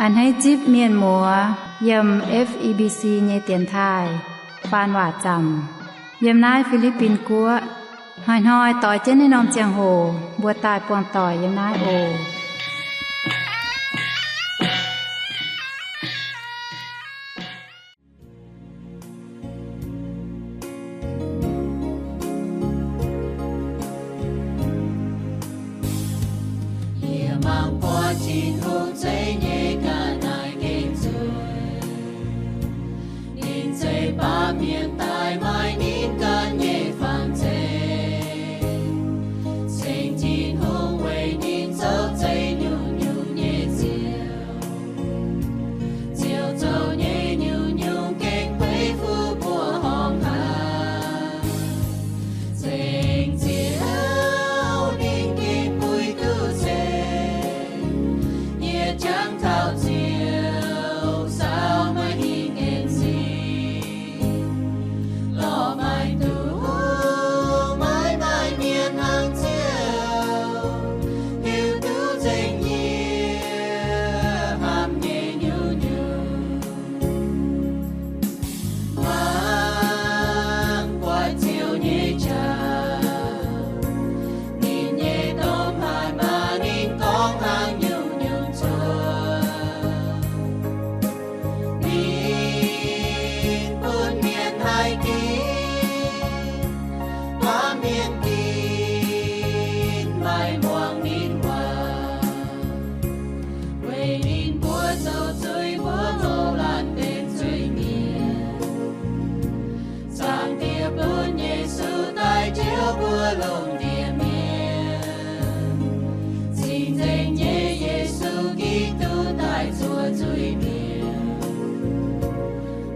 A'hneiv zipv mienh muoz yiem F E B C nyei dienx taaih faan waac zaamc yiem naaiv Fi^li^bin Guoqv. Hnoi-hnoi doix jienv naaiv norm ziangh hoc mbuo daaih buangh doic yiem naaiv oc. Yie mangc buatc Tin-Hungh zeiv nyei ga'naaiv gengh zuiz. Ninh zeiv baamh mienh daaih maaih ninh ganh nyei fangx zeiv. Ceng Tin-Hungh weic ninh zoux zeiv nyungc-nyungc nyei ziouc. Ziouc zoux nyei nyungc-nyungc gengh beiv fuqv mbuo horngh haic. Ceng Ziouv ninh gengh buix duqv ceng, yie jangx taux Ziouv saau maaih hingh en sic. Lorh maaih nduqc, maiv maaih mienh hnangv Ziouv, hiuv duqv nzengc yie hnamv nyei nyungc-nyungc. Mangc buatc Ziouv nyei qaqv, ninh nyei domh haaix maaih ninh gorngv hnangv nyungc-nyungc cuotv. Ninh bun mienh haih ginv, baamh mienh ginv maaih muangx ninh waac. Weic ninh mbuo zoux zuiz mbuo ngouh laanh benx zuiz-mienh. Zaangc Diex bun Yesu daaih njoux mbuo lungh ndiev mienh. Cing-Nzengc nyei Yesu Giduc daaih zuov zuiz-mienh.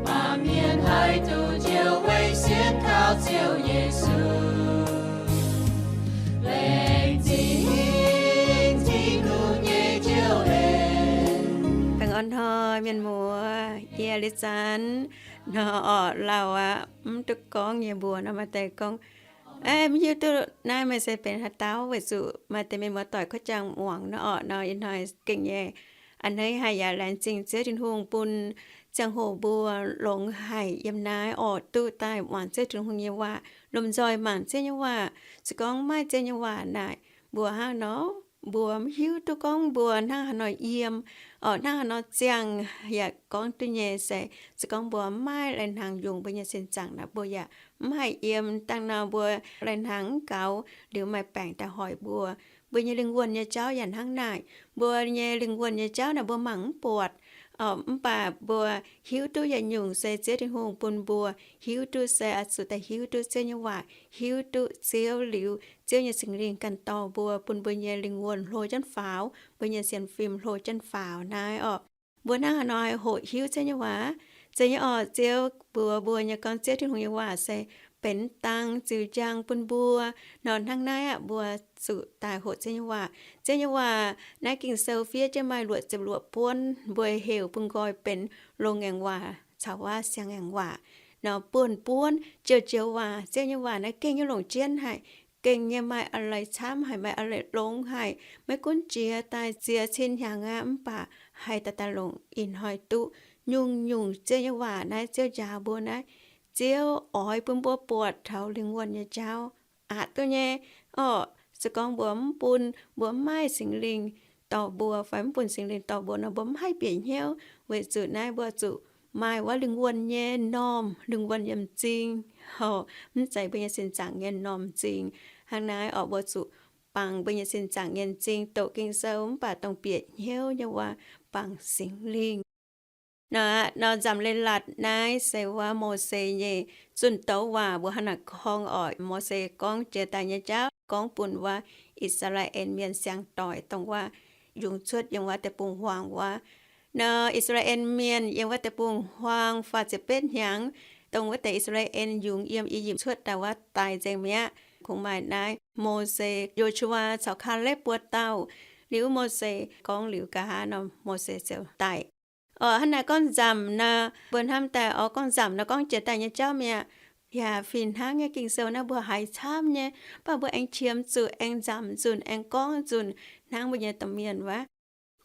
Baamh mienh haih duqv njoux weic sienx kaux Ziouv Yesu. Laengz zingh Tin-Hungh nyei jouv en. Baengh orn hnoi mienh muoz, yie liuz zanc nor orqc lauh aqv, mv duqv gorngv yie mbuox nor maaih deix gorngv, mv hiuv duqv naaiv meih se benx haaix dauh, weic zuqc maaih deix mienh muoz doic kuv jangx muangx nor orqc nor, ih hnoi gengh nyei. A'hneiv haiz yaac laengz zingh Ziouv Tin-Hungh bun ziangh hoc mbuo longx haic yiem naaiv orqc duqv daaih muangx Ziouv Tin-Hungh nyei waac, lomh nzoih mangc Ziouv nyei waac. Se gorngv maiv maaih Ziouv nyei waac naaic, mbuo hnangv nor, mbuo mv hiuv duqv gorngv mbuo hnangv haaix nor yiem, orqc hnangv haaix nor ziangh. Yaac gorngv duqv nyei se, se gorngv mbuo maiv maaih lai-hnaangx yungz mbuo nyei sin zaangc naaic, mbuo yaac mv haih yiem. Dangh nor mbuo lai-hnaangx mv gaux liuz maaih baengc daaih hoic mbuo. Mbuo nyei lingh wuonh nyei jauv yaac hnangv naaic. Mbuo nyei lingh wuonh nyei jauv naaic mbuo mangc mv buatc, orqc mv baac mbuo hiuv duqv yietc nyungc se Ziouv Tin-Hungh bun mbuo hiuv duqv se oix zuqc daaih hiuv duqv Ziouv nyei waac, hiuv duqv Ziouv liuz, Ziouv nyei Singx Lingh ganh dorh mbuo, bun mbuo nyei lingh wuonh hlo jienv faaux, mbuo nyei sienx fim hlo jienv faaux naaiv orqc. Mbuo hnangv haaix nor hoqc hiuv Ziouv nyei waac? Zeiz nyei orqc, Ziouv mbuox mbuo nyei gorngv Ziouv Tin-Hungh nyei waac se benx dang ziux njang bun mbuo. Nor hnangv naaiv aqv, mbuo zuqc daaih hoqc Ziouv nyei waac. Ziouv nyei waac naaiv Ging-Sou fiev jienv maaih luoqc ziepc luoqc buonv, mbuo heuc bun nqoi benx loz-ngaengc waac caux wuov siang-ngaengc waac. Nor buonv-buonv joux-joux waac, Ziouv nyei waac naaiv gengh nyei longc jienv haic, gengh nyei maaih a'leiz camv haic, maaih a'leiz longx haic. Maiv gunv jiex daaih ziex cin hnyangx aqv, mv baac haih daaih daaih longc ih hnoi duqv. Nyungc-nyungc Ziouv nyei waac naaiv, Ziouv njaaux mbuo naaiv, Ziouv oix bun mbuo buatc taux lingh wuonh nyei jauv. Aqc duqv nyei orqc. Se gorngv mbuo mv bun, mbuo mv maaih Singx Lingh dorh mbuo fai mv bun Singx Lingh dorh mbuo nor, mbuo mv haih bieqc hnyouv. Weic zuqc naaiv mbuo zuqc maaih wuov lingh wuonh nyei normh, lingh wuonh nyei m'zing, mv zeiz mbuo nyei sin zaangc nyei normh m'zing. Hnangv naaiv orqc, mbuo zuqc bangc mbuo nyei sin zaangc nyei m'zing doqc Ging-Sou mv baac dongh bieqc hnyouv nyei wuov bangc Singx Lingh. Nor, nor nzamc leiz-latc naaiv se wuov Mose nyei zunh douz waac mbuo hnangv naaic gorngv orqc. Mose gorngv jiex daaih nyei jauv gorngv bun wuov I^saa^laa^en Mienh siang-doic dongh wuov yungz cuotv yiem wuov deic-bung-huaang wuov. Nor I^saa^laa^en Mienh yiem wuov deic-bung-huaang faah ziepc betv hnyangx, dongh wuov deix I^saa^laa^en yungz yiem I^yipv cuotv daaih wuov daaih nzengc mi'aqv. Kungx maaih naaiv Mose, Yo^su^waa caux Kaalepv buo dauh. Liuz Mose gorngv liuz nqa'haav nor, Mose ziouc daic. Orqc, hnangv naaiv gorngv nzamc nor, mbuo hnamv daaih orqc, gorngv nzamc nor gorngv jiex daaih nyei jauv mi'aqv. Yaac fih hnangv nyei, Ging-Sou naaiv mbuo haiz camv nyei, mv baac mbuo aengx qiemx zuqc aengx nzamc nzunc, aengx gorngv nzunc hnangv mbuo nyei domh mienh wuov.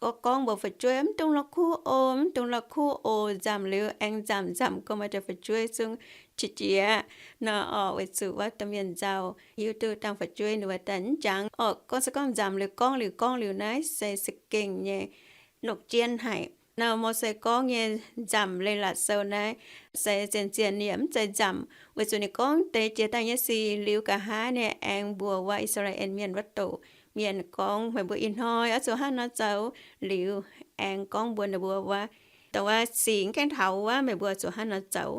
gorngv mbuox fu'jueiv, mv dungx la'kuqv oc, mv dungx la'kuqv oc. Nzamc liuz aengx nzamc, nzamc gorngv maaih deix fu'jueiv zungv qiex jiez nor oc, weic zuqc wuov domh mienh nzauh hiuv duqv dangh fu'jueiv ninh wuov daaih mv jangx oc. Gorngv se gorngv nzamc liuz gorngv liuz gorngv liuz naaiv se za'gengh nyei longc jienv haic. Nor Mose gorngv nyei nzamc leiz-latc sou naaiv se zien-zien ninh yaac mv zeiz nzamc, weic zuqc ninh gorngv deix jiex daaih nyei sic liuz, nqa'haav ninh aengx mbuox wuov I^saa^laa^en Mienh wuov douc mienh gorngv, meih mbuo ih hnoi oix zuqc hnangv nor zoux. Liuz aengx gorngv mbuox ninh mbuo wuov, dongh wuov sic mv gaengh taux wuov, meih mbuo zuqc hnangv nor zoux.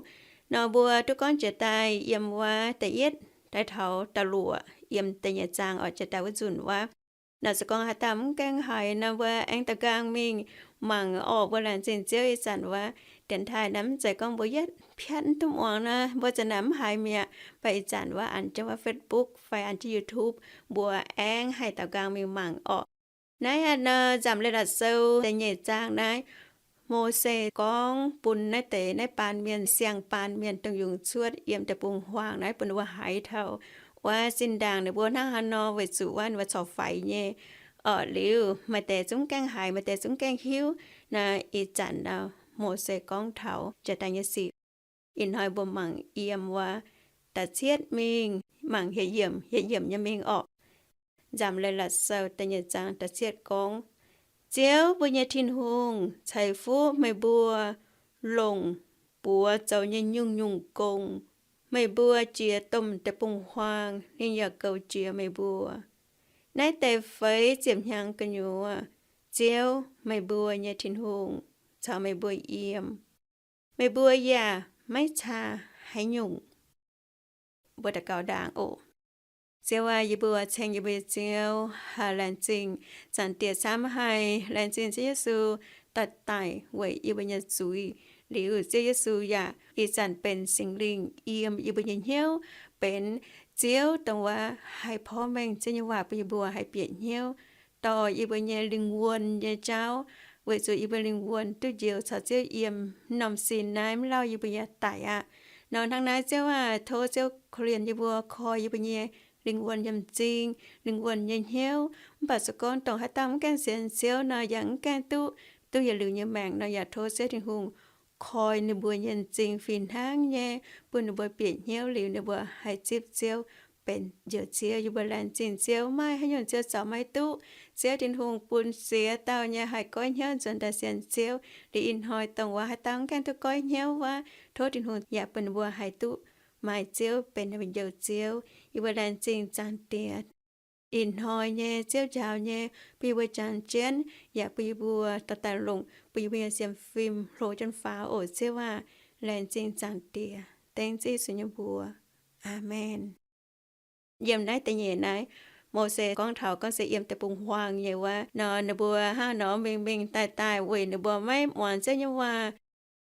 Nor mbuo duqv gorngv jiex daaih yiem wuov da'yietv daaih taux da'luoqc, yiem da'nyeic zaang oix jiex daaih wuov nzunc wuov. Nor se gorngv haaix dauh mv gaengh haiz nor, mbuo aengx daaux nqaang mingh mangc oc. Mbuo laengz zingh Ziouv ih zanc wuov dienx taaih naaiv mv zeiz gorngv mbuo yietv piatv mv duqv muangx nor, mbuo za'naaic mv haiz mi'aqv. Mv baac ih zanc wuov an jienv wuov Facebook fai an jienv YouTube, mbuo aengx haih daaux nqaang mingh mangc oc. Naaiv aqv, nor nzamc leiz-latc sou da'nyeic zaang naaiv, Mose gorngv bun naaiv deix naaiv baan mienh, siang-baan mienh dongh yungz cuotv yiem deic-bung-huaang naaiv bun ninh mbuo haiz taux wuov zinh ndaangc ninh mbuo hnangv haaix nor, weic zuqc wuov ninh mbuo corc faix nyei oc. Liuz maaih deix zungv gaengh haiz, maaih deix zungv gaengh hiuv. Naaiv ih zanc nor Mose gorngv taux jiex daaih nyei sic. Ih hnoi mbuo mangc yiem wuov da'cietv mingh, mangc hieh yiemc, hieh yiemc nyei mingh orqc. Nzamc Leiz-Latc Sou da'nyeic zaang da'cietv gorngv, Ziouv, mbuo nyei Tin-Hungh, ceix fuqv meih mbuo longc buoz zoux nyei nyungc-nyungc gong. Meih mbuo jiex domh deic-bung-huaang, ninh yaac goux jiex meih mbuo. Naaiv deix feix ziepc hnyangx gu'nyuoz, Ziouv, meih mbuo nyei Tin-Hungh, caux meih mbuo yiem. Meih mbuo yaac maiv caa haaix nyungc. Mbuo daux gaux ndaangc oc. Ziouv aac, yie mbuo ceng yie mbuo nyei Ziouv, laengz zingh Zaangc Diex camv haic, laengz zingh Ziouv Yesu daaih daic weic yie mbuo nyei zuiz. Liuz Ziouv Yesu yaac ih zanc benx Singx Lingh yiem yie mbuo nyei hnyouv, benx Ziouv dongh wuov haih porv mengh Ziouv nyei waac bun yie mbuo haih bieqc hnyouv, dorh yie mbuo nyei lingh wuonh nyei jauv, weic zuqc yie mbuo lingh wuonh duqv njoux caux Ziouv yiem. Norm sin naaiv mv lauh yie mbuo yaac daic aqv. Nor hnangv naaiv Ziouv aac, tov Ziouv korv-lienh yie mbuo, koi yie mbuo nyei lingh wuonh nyei m'zing, lingh wuonh nyei hnyouv. Mv baac se gorngv dongh haaix dauh mv gaengh sienx Ziouv nor, yaac mv gaengh duqv, duqv yietc liuz nyei maengc nor, yaac tov Ziouv Tin-Hungh koi ninh mbuo nyei m'zing fih hnangv nyei, bun ninh mbuo bieqc hnyouv liuz ninh mbuo haih zipv Ziouv benx Njoux Ziouv. Yie mbuo laengz zingh Ziouv, maaih haaix nyungc Ziouv zaux maiv duqv. Ziouv Tin-Hungh bun ziex dauh nyei haih goiv hnyouv nzuonx daaih sienx Ziouv. Liuz ih hnoi dongh wuov haaix dauh mv gaengh duqv goiv hnyouv wuov, tov Tin-Hungh yaac bun ninh mbuo haih duqv maaih Ziouv benx ninh mbuo Njoux Ziouv. Yie mbuo laengz zingh Zaangc Diex ih hnoi nyei Ziouv njaaux nyei, bun yie mbuo jangx jienv, yaac bun yie mbuo dorh daaih longc bun yie mbuo nyei sienx fim hlo jienv faaux oc Ziouv aah! Laengz zingh Zaangc Diex, dengv Ziouv Yesu nyei mbuox. Aamen. Yiem naaiv da'nyeic naaiv, Mose gorngv taux gorngv se yiem deic-bung-huaang nyei wuov nor, ninh mbuo hnangv nor mingh mingh daaih daaih weic ninh mbuo maiv muangx Ziouv nyei waac.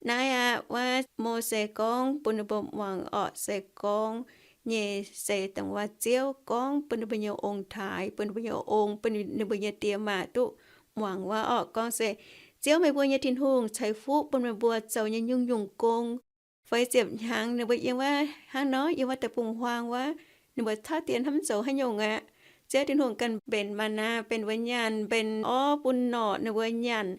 Naaiv aqv, wuov Mose gorngv bun ninh mbuo muangx orqc, se gorngv nyei se dongh wuov Ziouv gorngv bun ninh mbuo nyei ong-taaix, bun ninh mbuo nyei ong, bun ninh mbuo nyei die maac duqv muangx wuov orqc. Gorngv se, Ziouv meih mbuo nyei Tin-Hungh ceix fuqv bun meih mbuo zoux nyei nyungc-nyungc gong. Feix ziepc hnyangx ninh mbuo yiem wuov hnangv nor, yiem wuov deic-bung-huaang wuov, ninh mbuo tauv dien hnamv zoux haaix nyungc aqv. Ziouv Tin-Hungh ganh mbenc maa^naa, mbenc wuov nyaanh, mbenc orv bun norqc ninh mbuo nyanc.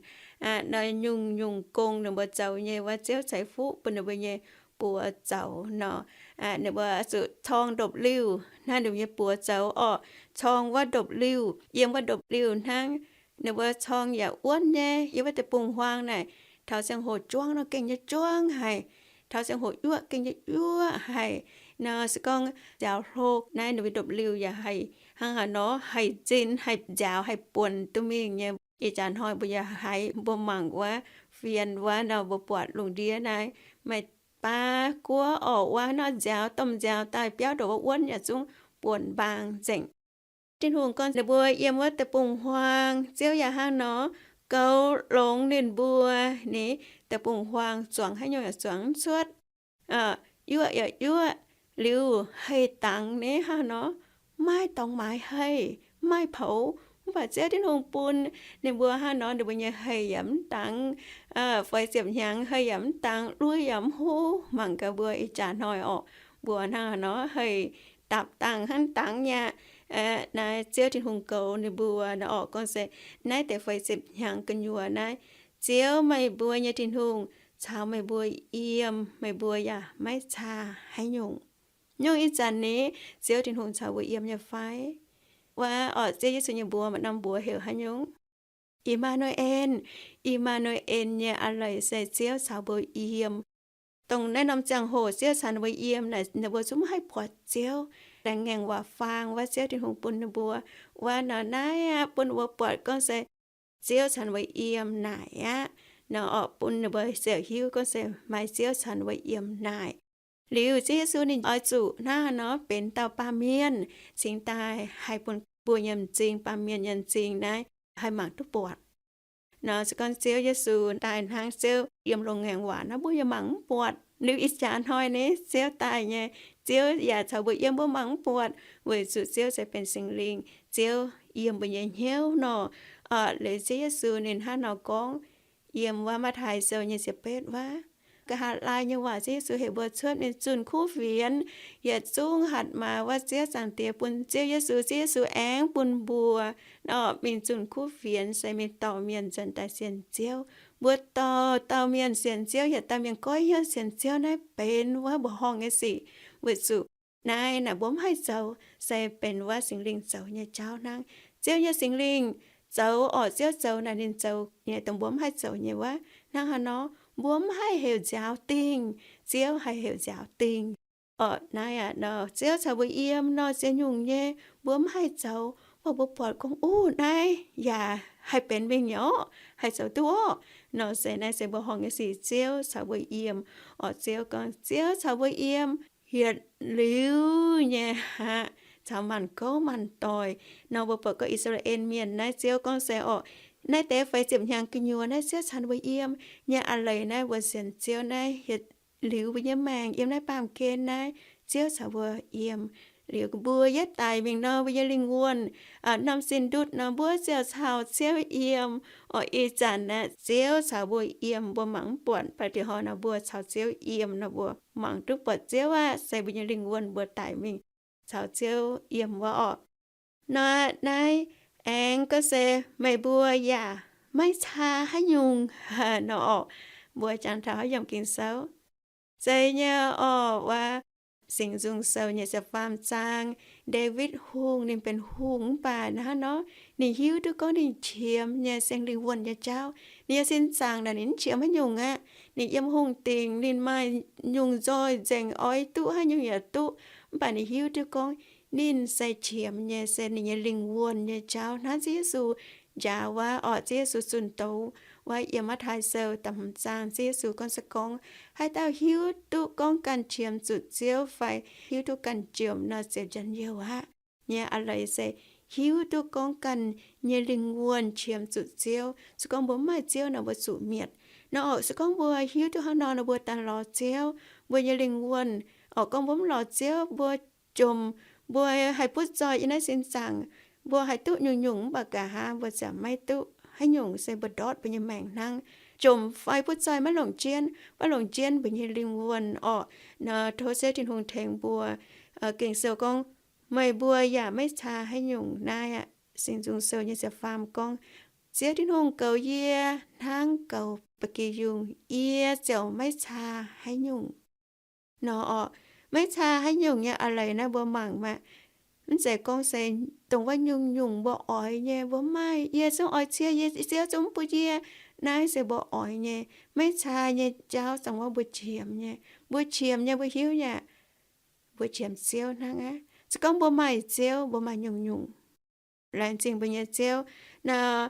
Aa, nor nyungc-nyungc gong ninh mbuo zoux nyei wuov, Ziouv ceix fuqv bun ninh mbuo nyei buoz zoux nor. Aa, ninh mbuo zuqc corng ndopv-liuh hnangv ninh mbuo nyei buoz zoux orqc. Corng wuov ndopv-liuh, yiem wuov ndopv-liuh hnangv. Ninh mbuo corng yaac wuonv nyei. Yiem wuov deic-bung-huaang naaic, taux ziangh hoc juangv nor gengh nyei juangv haic, taux ziangh hoc yuoqv gengh nyei yuoqv haic. Nor se gorngv nziaaux hlo naaiv, ninh mbuo ndopv-liuh yaac haih hnangv haaix nor haih nzin, haih nziaaux, haih buonc duqv mingh nyei. Ih jaax hnoi mbuo yaac haiz mbuo mangc wuov fienx wuov nor, mbuo buatc lungh ndiev naaiv maaih baav guoqv orqc, wuov nor nziaaux, domh nziaaux daaih biauv ndongc wuov wuonv yaac zungv buonc mbaang nzengc. Tin-Hungh gorngv ninh mbuo yiem wuov deic-bung-huaang, Ziouv yaac hnangv nor goux longx ninh mbuo. Ni, deic-bung-huaang zuangx haaix nyungc yaac zuangx mv cuotv, yuoqv yaac yuoqv, liuz hei dangx ni hnangv nor maiv dorngx maaiz hei, maiv poux. Mv baac Ziouv Tin-Hungh bun ninh mbuo hnangv nor, ninh mbuo nyei hei yaac mv dangx. Feix ziepc hnyangx hei yaac mv dangx, lui yaac mv huv. Mangc gaax mbuo ih jaax hnoi orqc, mbuo hnangv haaix nor hei dapc dangh hnangv dangx nyei aqv. Naaiv Ziouv Tin-Hungh goux ninh mbuo nor orqc, gorngv se, naaiv deix feix ziepc hnyangx gu'nyuoz naaiv, Ziouv meih mbuo nyei Tin-Hungh caux meih mbuo yiem, meih mbuo yaac maiv caa haaix nyungc. Nyungc ih zanc ni, Ziouv Tin-Hungh caux mbuo yiem nyei fai? Wuov orqc, Ziouv Yesu nyei mbuox maaih norm mbuox heuc haaix nyungc? I^maa^nu^en. I^maa^nu^en nyei a'leic se Ziouv caux mbuo yiem. Dongh naaiv norm ziangh hoc Ziouv caux ninh mbuo yiem naaic, ninh mbuo zungv maiv haih buatc Ziouv. Laengz ngaengc waac faang wuov Ziouv Tin-Hungh bun ninh mbuo, wuov nor naaiv aqv, bun ninh mbuo buatc gorngv se Ziouv caux ninh mbuo yiem naaic aqv. Nor orqc, bun ninh mbuo ziouc hiuv gorngv se maaih Ziouv caux ninh mbuo yiem naaic. Liuz Ziouv Yesu ninh oix zuqc hnangv haaix nor benx dauh baamh mienh cingx daaih haih bun mbuo nyei m'zing, baamh mienh nyei m'zing naaiv haih mangc duqv buatc. Nor se gorngv Ziouv Yesu daaih hnangv Ziouv yiem longx ngaengc waac naaiv, mbuo yaac mangc mv buatc. Liuz ih jaax hnoi ni Ziouv daaih nyei, Ziouv yaac caux mbuo yiem, mbuo mangc mv buatc, weic zuqc Ziouv se benx Singx Lingh, Ziouv yiem mbuo nyei hnyouv nor. Liuz Ziouv Yesu ninh hnangv nor gorngv, yiem wuov Matv^taai Sou nyei ziepc betv wuov, nqa'haav laai nyei waac Ziouv Yesu heuc mbuo cuotv mingh zunh kuv fienx, yietc zungv hatc maaz wuov Ziouv Zaangc Diex bun Ziouv Yesu, Ziouv Yesu aengx bun mbuo nor mingh zunh kuv fienx se mingh dorh mienh nzuonx daaih sienx Ziouv. Mbuo dorh dauh mienh sienx Ziouv, yietc dauh mienh goiv hnyouv sienx Ziouv naaiv benx wuov mbuoqc horngh nyei sic, weic zuqc naaiv naaic mbuo mv haih zoux, se benx wuov Singx Lingh zoux nyei jauv hnangv. Ziouv nyei Singx Lingh zoux orqc, Ziouv zoux naaic ninh zoux nyei dongh mbuo mv haih zoux nyei wuov. Hnangv haaix nor? Mbuo mv haih heuc nziaaux dingh, Ziouv haih heuc nziaaux dingh. Orqc, naaiv aqv nor Ziouv caux mbuo yiem nor ziex nyungc nyei, mbuo mv haih zoux, mv baac mbuo buatc gorngv, uv, naaiv yaac haih benx mingh nyei orqc, haih zoux duqv orqc. Nor se naaiv se mbuoqc horngh nyei sic, Ziouv caux mbuo yiem. Orqc, Ziouv gorngv Ziouv caux mbuo yiem, yietc liuz nyei aqv, caux maanc gouv maanc doic. Nor mbuo buatc gorngv I^saa^laa^en Mienh naaiv Ziouv gorngv se orqc, naaiv deix feix ziepc hnyangx gu'nyuoz naaiv Ziouv caux ninh mbuo yiem nyei a'leiz naaiv, mbuo sienx Ziouv naaiv yietc liuz mbuo nyei maengc yiem naaiv baamh gen naaiv, Ziouv caux mbuo yiem. Liuz mbuo yietv daic mingh nor, mbuo nyei lingh wuonh, norm zinh ndutv nor mbuo ziouc caux Ziouv yiem. Orqc, ih zanc naaiv Ziouv caux mbuo yiem, mbuo mangc mv buatc, mv baac dieh hnoi nor mbuo caux Ziouv yiem nor mbuo mangc duqv buatc Ziouv aqv, se mbuo nyei lingh wuonh mbuo daic mingh caux Ziouv yiem wuov orqc. Nor naaiv aengx gorngv se meih mbuo yaac maiv caa haaix nyungc nor orqc. Mbuo jangx taux haaix yiem Ging-Sou? Zeiz nyei orqc, wuov Singx Nzung Sou nyei ziepc faam zaang, Ndaawitv Hungh ninh benx hungh mv baac hnangv nor, ninh hiuv duqv gorngv ninh qiemx nyei Singx Lingh wuonh nyei jauv. Ninh nyei sin zaangc naaic ninh mv qiemx haaix nyungc aqv. Ninh yiem hungh dingc, ninh maaih nyungc nzoih nzengc, oix duqv haaix nyungc yaac duqv. Mv baac ninh hiuv duqv gorngv ninh se qiemx nyei se ninh nyei lingh wuonh nyei jauv. Hnangv Ziouv Yesu njaaux wuov orqc, Ziouv Yesu zunh douz wuov, yiem Matv^taai Sou da'hmz zaang, Ziouv Yesu gorngv se gorngv, haaix dauh hiuv duqv gorngv ganh qiemx zuqc Ziouv fai hiuv duqv ganh jomc nor ziouc njien-youh aqv. Nyei a'leiz se hiuv duqv gorngv ganh nyei lingh wuonh qiemx zuqc Ziouv. Se gorngv mbuo mv maaih Ziouv nor mbuo zuqc mietc. Nor orqc, se gorngv mbuo hiuv duqv hnangv nor nor mbuo daaih lorz Ziouv, mbuo nyei lingh wuonh, orqc, gorngv mbuo mv lorz Ziouv, mbuo jomc, mbuo haih butv zoih yiem naaiv sin zaangc, mbuo haih duqv nyungc-nyungc mv baac nqa'haav mbuo ziouc maiv duqv haaix nyungc, se mbuo ndortv mbuo nyei maengc hnangv. Jomc fai butv zoih maiv longc jienv, maiv longc jienv mbuo nyei lingh wuonh orqc. Nor tov Ziouv Tin-Hungh tengx mbuo. Ging-Sou gorngv, meih mbuo yaac maiv caa haaix nyungc. Naaiv aqv, Singx Nzung Sou nyei ziepc faam gorngv, Ziouv Tin-Hungh goux yie hnangv goux ba'gi yungh, yie ziouc maiv caa haaix nyungc. Nor orqc, maiv caa haaix nyungc nyei a'leiz naaiv mbuo mangc maah. Mv zeiz gorngv se dongh wuov nyungc-nyungc mbuo oix nyei, mbuo maaih, yie zungv oix cie, yie, Ziouv zungv mv bun yie. Naaiv se mbuo oix nyei, maiv caa nyei jauv zanc wuov mbuo qiemx nyei. Mbuo qiemx nyei mbuo hiuv nyei aqv. Mbuo qiemx Ziouv hnangv aqv. Se gorngv mbuo maaih Ziouv, mbuo maaih nyungc-nyungc. Laengz zingh mbuo nyei Ziouv. Nor,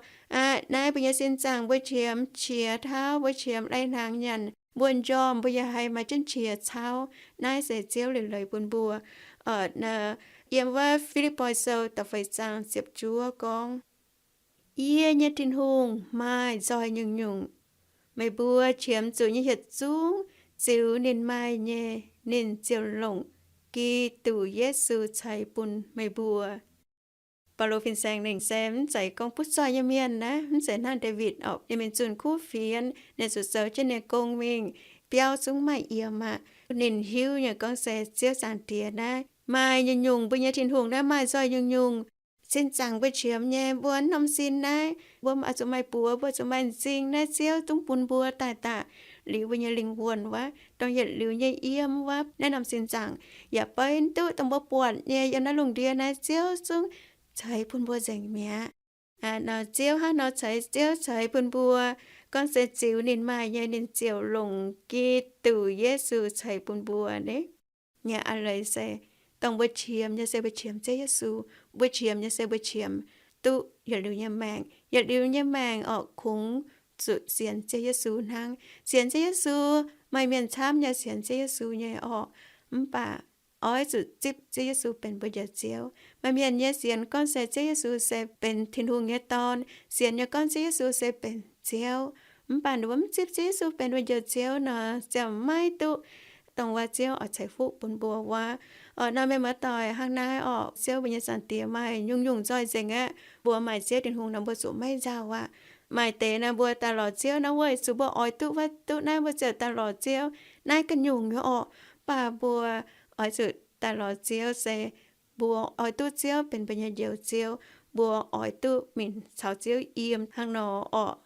naaiv mbuo nyei sin zaangc mbuo qiemx qiex tauv, mbuo qiemx lai-hnaangx nyanc, mbuo njormh mbuo yaac haih maaih jienv qiex cauv. Naaiv se Ziouv liuc leiz bun mbuo. Yiem wuov Fi^lipv^poi Sou da'feix zaang ziepc juov gorngv, yie nyei Tin-Hungh maaih nzoih nyungc-nyungc. Meih mbuo qiemx zuqc nyei yietc zungv ziux ninh maaih nyei, ninh ziouc longc Giduc Yesu ceix bun meih mbuo. Baulo fin-saeng ninh se mv zeiz gorngv butv zoih nyei mienh naaiv, mv zeiz hnangv Ndaawitv orqc, ninh mingh zunh kuv fienx, ninh zuqc zoux jienv ninh gong mingh, biauv zungv maaih yiem aqv. Ninh hiuv nyei gorngv se Ziouv Zaangc Diex naaiv Maaih nyungc-nyungc mbuo nyei Tin-Hungh naaiv maaih nzoih nyungc-nyungc. Sin zaangc mbuo qiemx nyei mbuo norm sin naaiv, mbuo oix zuqc maaih buoz, mbuo zuqc maaih m'zing naaiv Ziouv dungx bun mbuo daaih daaih. Liuz mbuo nyei lingh wuonh wuov, dongh yietc liuz nyei yiem wuov, naaiv norm sin zaangc yaac beiv duqv dongh mbuo buatc nyei yiem naaiv lungh ndiev naaiv Ziouv zungv ceix bun mbuo nzengc mi'aqv. Nor Ziouv hnangv nor ceix, Ziouv ceix bun mbuo, gorngv se ziux ninh maaih nyei ninh ziouc longc Giduc Yesu ceix bun mbuo. Nyei a'leiz se dongh mbuo qiemx nyei se mbuo qiemx Ziouv Yesu. Mbuo qiemx nyei se mbuo qiemx duqv yietc liuz nyei maengc. Yietc liuz nyei maengc orqc, kungx zuqc sienx Ziouv Yesu hnangv. Sienx Ziouv Yesu, maaih mienh camv nyei sienx Ziouv Yesu nyei orqc, mv baac oix zuqc zipv Ziouv Yesu benx mbuo Njoux Ziouv. Maaih mienh nyei sienx gorngv se Ziouv Yesu se benx Tin-Hungh nyei Dorn, sienx nyei gorngv Ziouv Yesu se benx Ziouv, mv baac ninh mbuo mv zipv Ziouv Yesu benx mbuo Njoux Ziouv nor, ziouc maiv duqv dongh wuov Ziouv oix ceix fuqv bun mbuo wuov. Orqc, nor meih muoz-doic, hnangv naaiv orqc, Ziouv mbuo nyei Zaangc Diex maaih nyungc-nyungc nzoih nzengc aqv. Mbuo maaih Ziouv Tin-Hungh nor mbuo zuqc maiv nzauh aqv. Maaih deix naaiv mbuo daaih lorz Ziouv naaiv weic zuqc mbuo oix duqv wuov duqv naaiv mbuo ziouc daaih lorz Ziouv. Naaiv ganh nyungc nyei orqc, mv baac mbuo oix zuqc daaih lorz Ziouv se mbuo oix duqv Ziouv benx mbuo nyei Njoux Ziouv, mbuo oix duqv mingh caux Ziouv yiem hnangv nor orqc.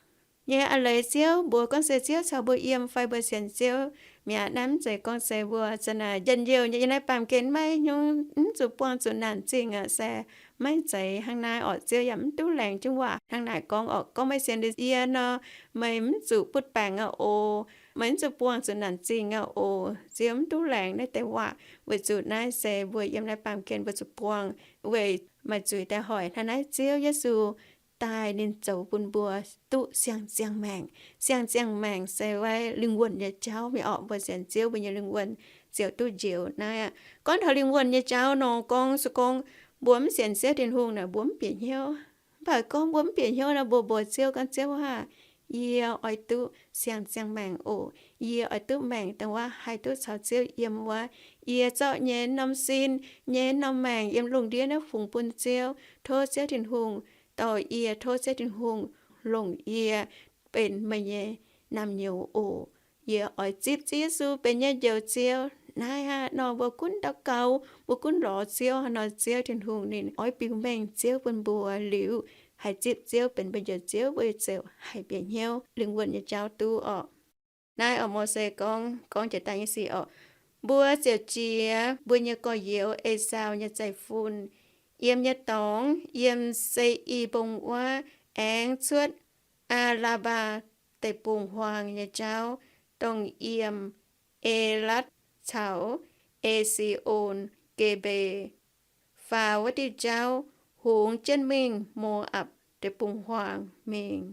Nyei a'leiz Ziouv mbuox gorngv se Ziouv caux mbuo yiem fai mbuo sienx Ziouv mi'aqv. Naaiv mv zeiz gorngv se mbuo za'naaic njien-youh nyei yiem naaiv baamh gen maiv nyungc, mv zuqc buangh zuqc naanc zingh aqv. Se maiv zeiz hnangv naaiv orqc. Ziouv yaac mv duqv laengz jienv waac hnangv naaic gorngv orqc. Gorngv meih sienx liuz yie nor, meih mv zuqc butv baengc aqv oc. Meih mv zuqc buangh zuqc naanc zingh aqv oc. Ziouv mv duqv laengz naaiv deix waac weic zuqc naaiv se mbuo yiem naaiv baamh gen mbuo zuqc buangh weic maaih zuiz daaih hoic. Hnangv naaiv Ziouv Yesu daaih ninh zoux bun mbuo duqv siang-ziangh maengc. Siang-ziangh maengc se wuov lingh wuonh nyei jauv mi'aqv orqc. Mbuo sienx Ziouv mbuo nyei lingh wuonh ziouc duqv njoux naaiv aqv. Gorngv taux lingh wuonh nyei jauv nor, gorngv se gorngv mbuo mv sienx Ziouv Tin-Hungh naaic mbuo mv bieqc hnyouv. Mv baac gorngv mbuo mv bieqc hnyouv nor, mbuo mbuox Ziouv gorngv, Ziouv aac, yie oix duqv siang-ziangh maengc oc. Yie oix duqv maengc dongh wuov haih duqv caux Ziouv yiem wuov. Yie zorqv nyei norm sin, nyei norm maengc yiem lungh ndiev naaiv fungx bun Ziouv. Tov Ziouv Tin-Hungh dorh yie, tov Ziouv Tin-Hungh longc yie benx meih nyei naamh nyouz oc. Yie oix zipv Ziouv Yesu benx yie nyei Njoux Ziouv. Naaiv aqv nor mbuo gunv daux gaux, mbuo gunv lorz Ziouv hnangv nor, Ziouv Tin-Hungh ninh oix biux mengh Ziouv bun mbuo liuz, haih zipv Ziouv benx mbuo Njoux Ziouv, mbuo ziouc haih bieqc hnyouv, lingh wuonh nyei jauv duqv orqc. Naaiv oc, Mose gorngv, gorngv jiex daaih nyei sic orqc. Mbuo ziouc jiex mbuo nyei gorx-youz, Esaau nyei zeiv-fun, yiem nyei dorngx, yiem Se^i Mbong wuov, aengx cuotv Aa^laa^mbaa Deic-Bung-Huaang nyei jauv, dongh yiem E^latv caux E^si^on^ge^mbe faaux wuov diuh jauv, hungx jienv mingh Mo^apc Deic-Bung-Huaang mingh.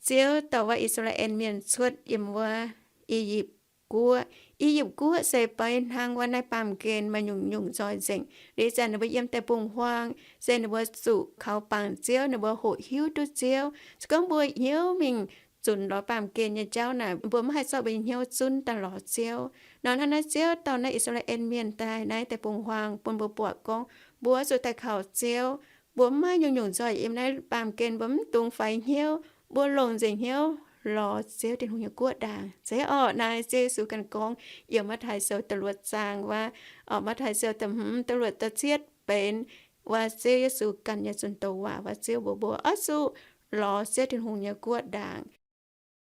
Ziouv dorh wuov I^saa^laa^en Mienh cuotv yiem wuov I^yipv Guoqv. I^yipv Guoqv se beiv hnangv wuov naaiv baamh gen maaih nyungc-nyungc nzoih nzengc. Liuz zanc ninh mbuo yiem deic-bung-huaang se ninh mbuo zuqc kaux bangc Ziouv, ninh mbuo hoqc hiuv duqv Ziouv. Se gorngv mbuo hnyouv mingh zunc lorz baamh gen nyei jauv naaic, mbuo maiv haih zorqv mbuo nyei hnyouv zunv daaih lorz Ziouv. Nor hnangv naaiv Ziouv dorh naaiv I^saa^laa^en Mienh daaih naaiv deic-bung-huaang bun mbuo buatc gorngv mbuo zuqc daaih kaux Ziouv. Mbuo maiv maaih nyungc-nyungc nzoih yiem naaiv baamh gen, mbuo mv dungx faix hnyouv, mbuo longc nzengc hnyouv lorz Ziouv Tin-Hungh nyei guoqv ndaangc. Zeiz orqc, naaiv Ziouv Yesu ganh gorngv yiem Matv^taai Sou da'luoqc zaang wuov, orqc, Matv^taai Sou da'hmz da'luoqc da'cietv benx wuov Ziouv Yesu ganh nyei zunh doz waac wuov. Ziouv mbuox mbuo oix zuqc lorz Ziouv Tin-Hungh nyei guoqv ndaangc.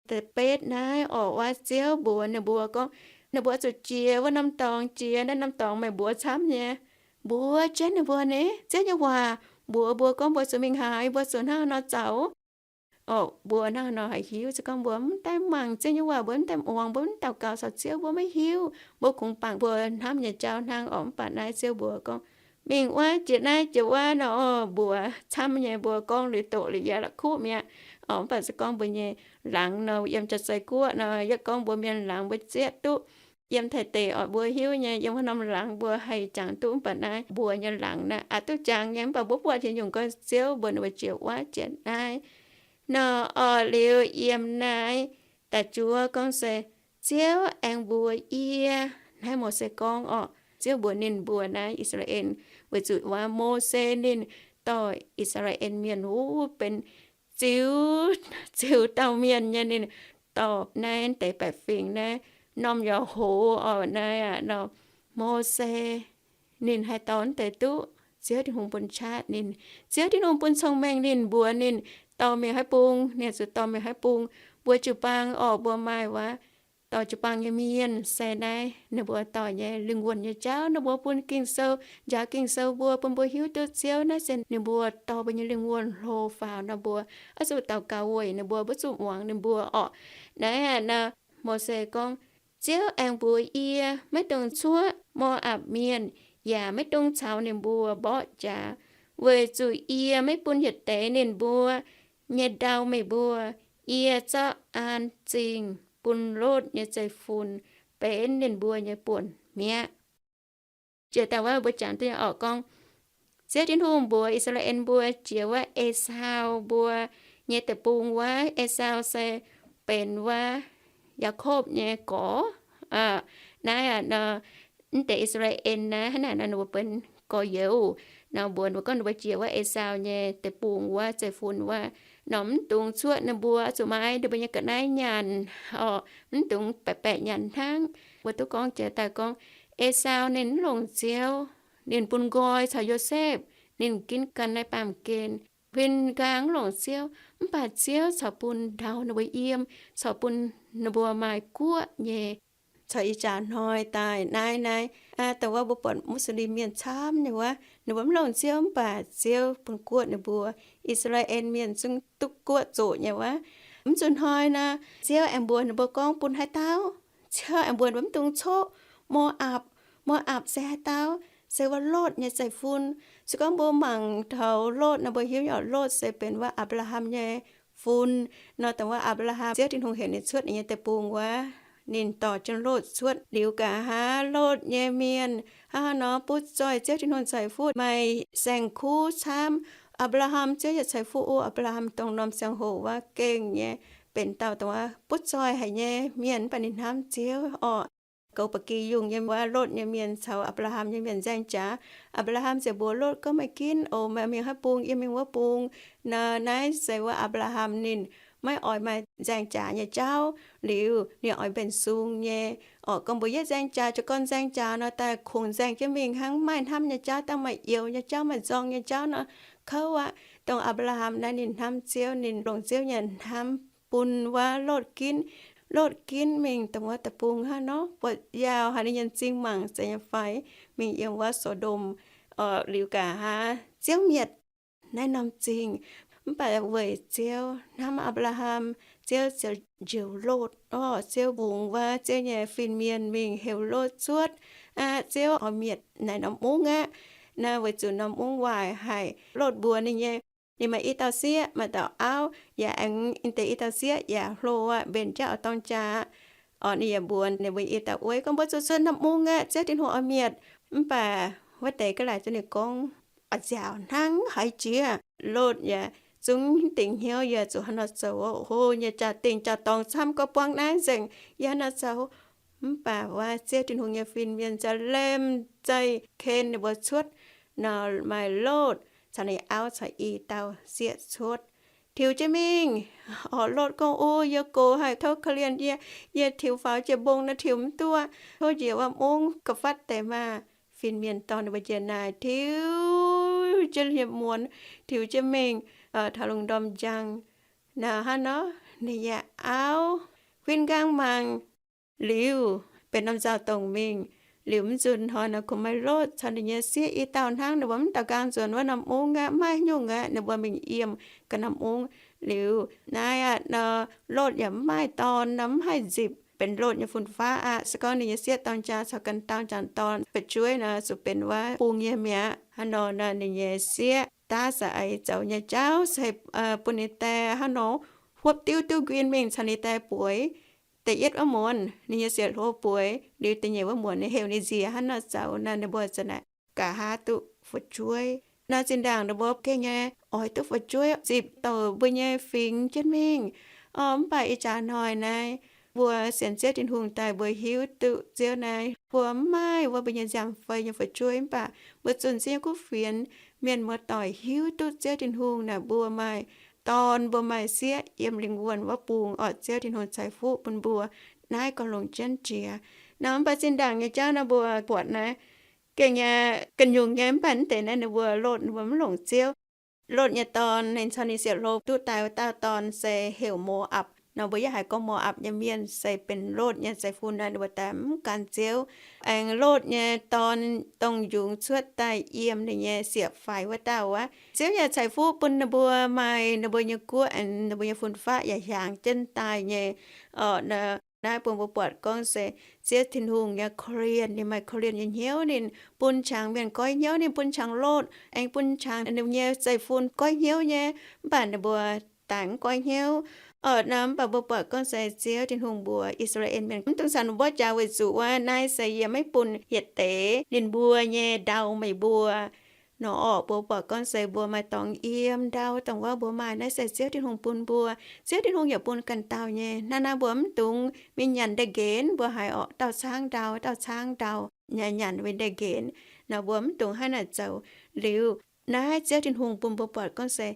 Da'betv naaiv orqc, wuov Ziouv mbuox ninh mbuo gorngv, ninh mbuo zuqc jiex wuov norm dorngx, jiex naaiv norm dorngx meih mbuox camv nyei. Mbuox jienv ninh mbuo ni, Ziouv nyei waac mbuox mbuo gorngv mbuo zuqc mingh haaix, mbuo zuqc hnangv haaix nor zoux. Orqc, mbuo hnangv haaix nor haih hiuv? Se gorngv mbuo mv daaih mangc Ziouv nyei waac, mbuo mv daaih muangx, mbuo mv daux gaux caux Ziouv, mbuo maiv hiuv. Mbuo kungx bangc mbuo hnamv nyei jauv hnangv orqc. Mv baac naaiv Ziouv mbuox gorngv, mingh wuov, jiex naaiv jiex wuov nor, mbuox camv nyei, mbuo gorngv liuz doqc liuz yaac la'kuqv mi'aqv. Orqc, mv baac se gorngv mbuo nyei laangz nor, yiem Jaa-Zei Guoqv nor, yie gorngv mbuo mienh laangz mbuo zieqv duqv. Yiem Taiv deic orqc, mbuo hiuv nyei, yiem wuov norm laangz mbuo haih jangx duqv. Mv baac naaiv mbuo nyei laangz naaiv aqc duqv jangx nyei, mv baac mbuo buatc haaix nyungc gau Ziouv mbuox ninh mbuo jiex wuov jiex naaiv nor. Orqc, liuz yiem naaiv da'juov gorngv se, Ziouv aengx mbuox yie, naaiv Mose gorngv orqc, Ziouv mbuox ninh mbuo naaiv I^saa^laa^en, weic zuqc wuov Mose ninh dorh I^saa^laa^en Mienh wuov benx ziux, ziux dauh mienh nyei, ninh dorh naaiv deix baeqc fingx naaiv, norm yaac hoz orqc, naaiv aqv nor, Mose ninh haih dorh wuov deix duqv. Ziouv Tin-Hungh bun qaqv ninh. Ziouv Tin-Hungh bun cong-mengh ninh mbuox ninh dorh mingh haaix bung, ninh zuqc dorh mingh haaix bung. Mbuo jiu-baang orqc, mbuo maaih waac dorh jiu-baang nyei mienh se naaiv ninh mbuo dorh nyei lingh wuonh nyei jauv. Ninh mbuo bun Ging-Sou, njaaux Ging-Sou mbuo, bun mbuo hiuv duqv Ziouv naaiv se ninh mbuo dorh mbuo nyei lingh wuonh hlo faaux nor, mbuo oix zuqc daux gaux weic ninh mbuo, mbuo zuqc muangx ninh mbuo orqc. Naaiv aqv nor, Mose gorngv, Ziouv aengx mbuox yie, maiv dungx cuoqv Mo^apc Mienh, yaac maiv dungx caux ninh mbuo mborqv jaax, weic zuqc yie maiv bun yietc deix ninh mbuo nyei ndau meih mbuo. Yie zorqv an zingh bun Lotv nyei zeiv-fun benx ninh mbuo nyei buonc mi'aqv. Jiex daaih wuov mbuo jangx duqv nyei orqc gorngv, Ziouv Tin-Hungh mbuox I^saa^laa^en mbuo jiex wuov Esaau mbuo nyei deic-bung wuov. Esaau se benx wuov Yaakopv nyei gorx. Naaiv aqv nor, mv deix I^saa^laa^en naaiv hnangv naaic nor, ninh mbuo benx gorx-youz. Nor mbuox ninh mbuo gorngv ninh mbuo jiex wuov Esaau nyei deic-bung wuov, zeiv-fun wuov. Nor mv dungx cuoqv ninh mbuo, zuqc maaih ninh mbuo nyei ga'naaiv nyanc orqc, mv dungx baeqc baeqc nyanc hnangv. Mbuo duqv gorngv jiex daaih gorngv, Esaau ninh mv longc Ziouv. Ninh bun nqoi caux Yosepv, ninh ginv gan naaiv baamh gen. Huin nqaang mv longc Ziouv, mv baac Ziouv caux bun ndau ninh mbuo yiem, caux bun ninh mbuo maaih guoqv nyei. Caux ih jaax hnoi daaih naaiv naaiv, dongh wuov mbuo buatc Muslim mienh camv nyei wuov, ninh mbuo mv longc Ziouv mv baac Ziouv bun guoqv ninh mbuo. I^saa^laa^en mienh zungv duqv guoqv zoqc nyei wuov. Mv zuqc hnoi nor, Ziouv aengx mbuox ninh mbuo gorngv bun haaix dauh? Ziouv aengx mbuox ninh mbuo mv dungx coqv Mo^apc. Mo^apc se haaix dauh? Se wuov Lotv nyei zeiv-fun. Se gorngv mbuo mangc taux Lotv nor, mbuo hiuv nyei orqc, Lotv se benx wuov Apc^laa^ham nyei fun. Nor dongh wuov Apc^laa^ham, Ziouv Tin-Hungh heuc ninh cuotv ninh nyei deic-bung wuov, ninh dorh jienv Lotv cuotv liuz, nqa'haav Lotv nyei mienh hnangv haaix nor butv zoih Ziouv Tin-Hungh ceix fuqv, maaih saeng-kuv camv. Apc^laa^ham, Ziouv yaac ceix fuqv o, Apc^laa^ham dongh norm ziangh hoc wuov gengh nyei benx dauh dongh wuov butv zoih haic nyei mienh, mv baac ninh hnamv Ziouv orqc. Goux ba'gi yungh nyei wuov Lotv nyei mienh caux Apc^laa^ham nyei mienh nzaeng jaax. Apc^laa^ham ziouc mbuox Lotv gorngv, Meih ginv oc, meih mingh haaix bung, yie mingh wuov bung. Nor naaiv se wuov Apc^laa^ham ninh maiv oix maaih nzaeng jaax nyei jauv. Liuz ninh oix mbenc sung nyei orqc. Gorngv mbuox yietv nzaeng jaax, jiez gorn nzaeng jaax nor, daaih kungx nzaeng jienv mingh hnangv, maaih hnamv nyei jauv, dangh maaih youx nyei jauv, maaih nzorng nyei jauv nor, kouv aqv. Dongh Apc^laa^ham naaiv ninh hnamv Ziouv, ninh longc Ziouv nyei hnamv bun wuov Lotv ginv. Lotv ginv mingh dongh wuov deic-bung hnangv nor, buatc yaauh haic, ninh nyei m'zing mangc zeiz nyei fai, mingh yiem wuov So^ndom. Liuz nqa'haav Ziouv mietc naaiv norm zingh. Mv baac weic Ziouv hnamv Apc^laa^ham, Ziouv ziouc njoux Lotv orqc. Ziouv bungx wuov Ziouv nyei fin-mienh mingh heuc Lotv cuotv aqv. Ziouv oix mietc naaic norm mungv aqv. Naaiv weic zuqc norm mungv waaic haic. Lotv mbuox ninh nyei, ninh maaih i dauh sieqv, maaih dauh auv, yaac aengx deix i dauh sieqv yaac hlo aqv, mbenc jauv oix dorng jaa aqv. Orqc ninh yaac mbuox ninh mbuo i dauh ueiv gorngv, Mbuo zuqc cuotv norm mungv aqv. Ziouv Tin-Hungh oix mietc. Mv baac wuov deix ga'laaic zuqc ninh gorngv, Oix nziaauc hnangv haaix jiex? Lotv yaac zungv dingc hnyouv yaac zuqc hnangv nor zoux. Hlo nyei jaa-dingh jaa-dorngx camv, gorngv buangv naaiv nzengc, yie hnangv nor zoux. Mv baac wuov Ziouv Tin-Hungh nyei fin-mienh ziouc lemh zeih ken ninh mbuo cuotv nor, maaih Lotv caux ninh auv caux i dauh sieqv cuotv, tiux jienv mingh. Orqc Lotv gorngv, O, yie gox haic, tov korv-lienh yie, yie tiux faaux jiex mbong nor tiux mv duqv. Tov njiec wuov mungv ga'fatv deix maah! Fin-mienh dorh ninh mbuo njiec naaic, tiux jienv liepc muonz, tiux jienv mingh taux lungh ndorm njang. Naaic hnangv nor, ninh nyei auv huin nqaang mangc liuz, benx norm nzauh dongh mingh. Liuz mv nzunc hnoi nor, kungx maaih Lotv caux ninh nyei sieqv i dauh hnangv. Ninh mbuo mv daux nqaang nzuonx wuov norm mungv aqv, mv maaih haaix nyungc aqv, ninh mbuo mingh yiem ga'naaiv mungv. Liuz naaiv aqv nor, Lotv yaac mv maaih dorn nor, mv haih nzipc benx Lotv nyei fun-faqv aqv. Se gorngv ninh nyei sieqv dorng jaa caux ganh dauh jangc dorn fu'jueiv nor, zuqc benx wuov bung nyei mi'aqv. Hnangv nor nor, ninh nyei sieqv daav za'eix zoux nyei jauv se bun ninh dae hnangv nor huopv diuv duqv nquin mingh caux ninh dae bueix. Da'yietv wuov muonz ninh nyei sieqv hlo bueix, liuz da'nyeic wuov muonz ninh heuc ninh nziex hnangv nor zoux nor, ninh mbuo za'naaic nqa'haav duqv fu'jueiv. Nor zinh ndaangc ninh mbuo gengh nyei oix duqv fu'jueiv zipc douc mbuo nyei fingx jienv mingh. Orqc mv baac ih jaax hnoi naaiv, mbuo sienx Ziouv Tin-Hungh daaih mbuo hiuv duqv Ziouv naaiv, mbuo mv maaih wuov mbuo nyei nziaamv-fei nyei fu'jueiv. Mv baac mbuo zunh Ziouv nyei kuv fienx, mienh muoz-doic hiuv duqv Ziouv Tin-Hungh naaic, mbuo maaih dorn, mbuo maaih sieqv yiem lingh wuonh wuov bung orqc. Ziouv Tin-Hungh ceix fuqv bun mbuo naaiv gorx-longx jienv jiex. Nor mv baac zinh ndaangc nyei jauv nor mbuo buatc naaiv, gengh nyei, ga'nyungc nyei. Mv baac mv deix naaiv ninh mbuo Lotv ninh mbuo mv longc Ziouv. Lotv nyei dorn ninh caux ninh siec hlo duqv daaih wuov dauh dorn se heuc Mo^apc nor. Mbuo yaac haiz gorngv Mo^apc nyei mienh se benx Lotv nyei zeiv-fun naaiv, ninh mbuo daaih mv gan Ziouv. Aengx Lotv nyei dorn dongh yungz cuotv daaih yiem ninh nyei siec faix wuov dauh wuov, Ziouv yaac ceix fuqv bun ninh mbuo maaih ninh mbuo nyei guoqv, aengx ninh mbuo nyei fun-faqv yaac hiaangx jienv daaih nyei. Orqc, naaiv bun mbuo buatc gorngv se Ziouv Tin-Hungh nyei korv-lienh, ninh maaih korv-lienh nyei hnyouv. Ninh bun qangx mienh goiv hnyouv, ninh bun qangx Lotv, aengx bun qangx ninh nyei zeiv-fun goiv hnyouv nyei. Mv baac ninh mbuo daaih mv goiv hnyouv. Orqc, naaiv mv baac mbuo buatc gorngv se Ziouv Tin-Hungh mbuox I^saa^laa^en Mienh, mv dungx caux ninh mbuo jaax, weic zuqc wuov naaiv se yie maiv bun yietc deix ninh mbuo nyei ndau meih mbuo. Nor orqc, mbuo buatc gorngv se mbuo maaih dorngx yiem ndau, dongh wuov mbuo maaih naaiv se Ziouv Tin-Hungh bun mbuo. Ziouv Tin-Hungh yaac bun ganh dauh nyei. Hnangv naaiv mbuo mv dungx mingh nyanc ndeic-nqenx, mbuo haiz orqc dauh caangv ndau, dauh caangv ndau, nyanc, nyanc weic ndeic-nqenx. Nor mbuo mv dungx hnangv naaic zoux. Liuz naaiv Ziouv Tin-Hungh bun mbuo buatc gorngv se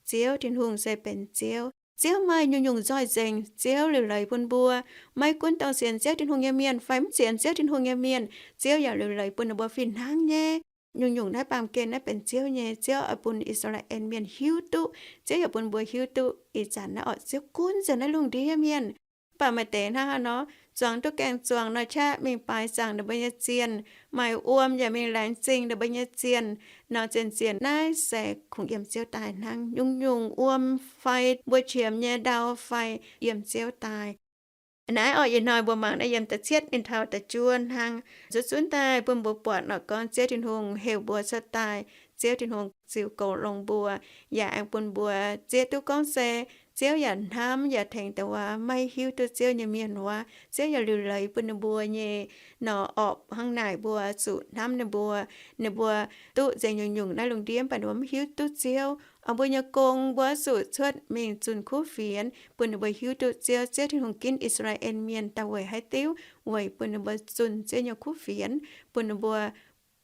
Ziouv Tin-Hungh se benx Ziouv. Ziouv maaih nyungc-nyungc nzoih nzengc. Ziouv liuc leiz bun mbuo. Maiv gunv dongh sienx Ziouv Tin-Hungh nyei mienh fai mv sienx Ziouv Tin-Hungh nyei mienh, Ziouv yaac liuc leiz bun ninh mbuo fih hnangv nyei. Nyungc-nyungc naaiv baamh gen naaiv benx Ziouv nyei. Ziouv oix bun I^saa^laa^en Mienh hiuv duqv. Ziouv yaac bun mbuo hiuv duqv ih zanc naaiv orqc, Ziouv gunv nzengc naaiv lungh ndiev mienh. Mv baac maaih deix hnangv haaix nor, zuangx duqv gaengh zuangx nor qaqv mingh baaix zaangc ninh mbuo nyei zienh, maaih wuom yaac mingh laengz zingh ninh mbuo nyei zienh. Nor zien-zien naaiv se kungx yiem Ziouv daaih hnangv. Nyungc-nyungc wuom fai mbuo qiemx nyei ndau fai yiem Ziouv daaih. Naaiv orqc, ih hnoi mbuo mangc naaiv yiem da'cietv ninh taux da'juov hnangv. Zuqc zunv daaih bun mbuo buatc nor gorngv Ziouv Tin-Hungh heuc mbuo cuotv daaih, Ziouv Tin-Hungh ziux goux longx mbuo, yaac aengx bun mbuo zieqv duqv gorngv se Ziouv yaac hnamv yaac tengx dongh wuov maiv hiuv duqv Ziouv nyei mienh wuov. Ziouv yaac liuc leiz bun ninh mbuo nyei nor orqc, hnangv naaic mbuo zuqc hnamv ninh mbuo. Ninh mbuo duqv nzengc nyungc-nyungc naaiv lungh ndiev, mv baac ninh mbuo mv hiuv duqv Ziouv. Oix mbuo nyei gong mbuo zuqc cuotv mingh zunh kuv fienx, bun ninh mbuo hiuv duqv Ziouv. Ziouv Tin-Hungh ginv I^saa^laa^en Mienh daaih weic haaix diuv? Weic bun ninh mbuo zunh Ziouv nyei kuv fienx, bun ninh mbuo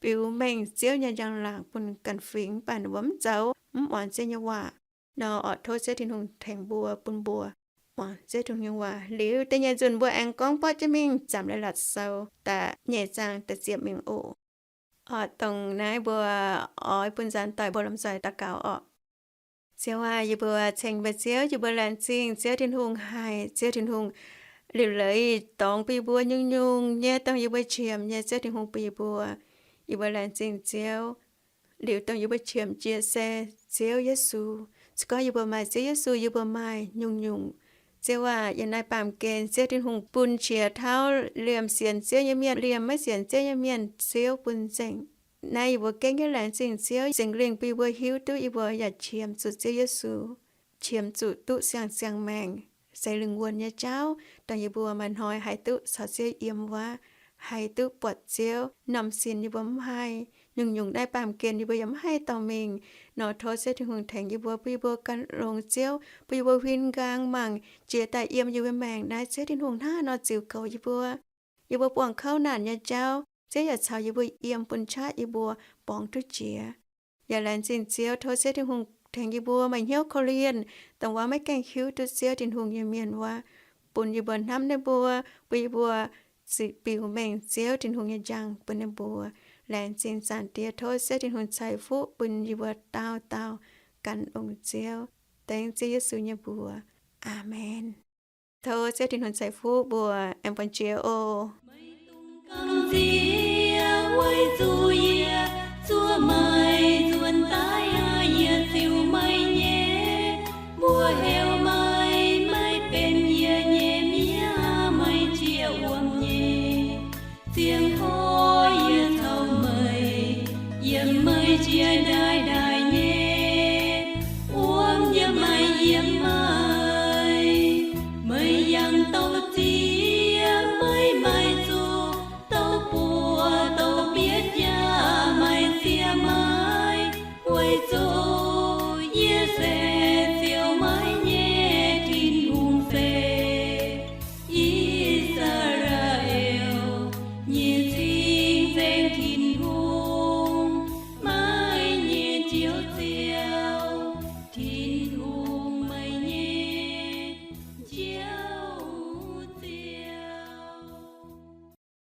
biux mengh Ziouv nyei njang-laangc bun ganh fingx, mv baac ninh mbuo mv zoux, mv muangx Ziouv nyei waac. Nor orqc, tov Ziouv Tin-Hungh tengx mbuo, bun mbuo muangx Ziouv Tin-Hungh nyei waac. Liuz da'nyeic nzunc mbuo aengx gorngv borqv jienv mingh Zaamc Leiz-Latc Sou da'nyeic zaang da'ziepc mingh oc. Orqc, dongh naaiv mbuo oix bun nzaanx doic mbuo lomh nzoih daux gaux orqc. Ziouv aac, yie mbuo ceng mbuo Ziouv, yie mbuo laengz zingh Ziouv Tin-Hungh haic. Ziouv Tin-Hungh liuc leiz dorngx bun yie mbuo nyungc-nyungc nyei dongh yie mbuo qiemx nyei. Ziouv Tin-Hungh bun yie mbuo, yie mbuo laengz zingh Ziouv. Liuz dongh yie mbuo qiemx jiex se Ziouv Yesu. Se gorngv yie mbuo maaih Ziouv Yesu, yie mbuo maaih nyungc-nyungc. Ziouv aac, yiem naaiv baamh gen Ziouv Tin-Hungh bun qiex tauv liemh sienx Ziouv nyei mienh, liemh maiv sienx Ziouv nyei mienh, Ziouv bun nzengc. Naaiv yie mbuo gengh nyei laengz zingh Ziouv, Singx Lingh bun yie mbuo hiuv duqv yie mbuo yaac qiemx zuqc Ziouv Yesu, qiemx zuqc duqv siang-siang maengc, seix lingh wuonh nyei jauv, dongh yie mbuo maaih hnoi haih duqv caux Ziouv yiem wuov, haih duqv buatc Ziouv. Norm sin yie mbuo mv haih, nyungc-nyungc naaiv baamh gen yie mbuo yaac mv haih dorh mingh. Nor tov Ziouv Tin-Hungh tengx yie mbuo, bun yie mbuo gan longx Ziouv, bun yie mbuo huin nqaang mangc jiex daaih yiem yie mbuo maengc naaiv Ziouv Tin-Hungh hnangv haaix nor ziux goux yie mbuo. Yie mbuo buangh kouv naanc nyei jauv, Ziouv yaac caux yie mbuo yiem bun qaqv yie mbuo borngz duqv jiex. Yaac laengz zingh Ziouv, tov Ziouv Tin-Hungh tengx yie mbuo maaih hnyouv korv-lienh, dongh wuov maiv gaengh hiuv duqv Ziouv Tin-Hungh nyei mienh wuov, bun yie mbuo hnamv ninh mbuo, bun yie mbuo ziqc biux mengh Ziouv Tin-Hungh nyei njang bun ninh mbuo. Laengz zingh Zaangc Diex, tov Ziouv Tin-Hungh ceix fuqv bun yie mbuo dauh dauh gan longx Ziouv. Dengv Ziouv Yesu nyei mbuox. Aamen. Tov Ziouv Tin-Hungh ceix fuqv mbuo aengx buangh jiex oc. Meih dungx gamh nziex weic zuqc yie zuov meih nzuonx daaih, yie ziux meih nyei. Mbuo heuc meih, meih benx yie nyei mienh, meih jiex wuom nyei ziangh hoc.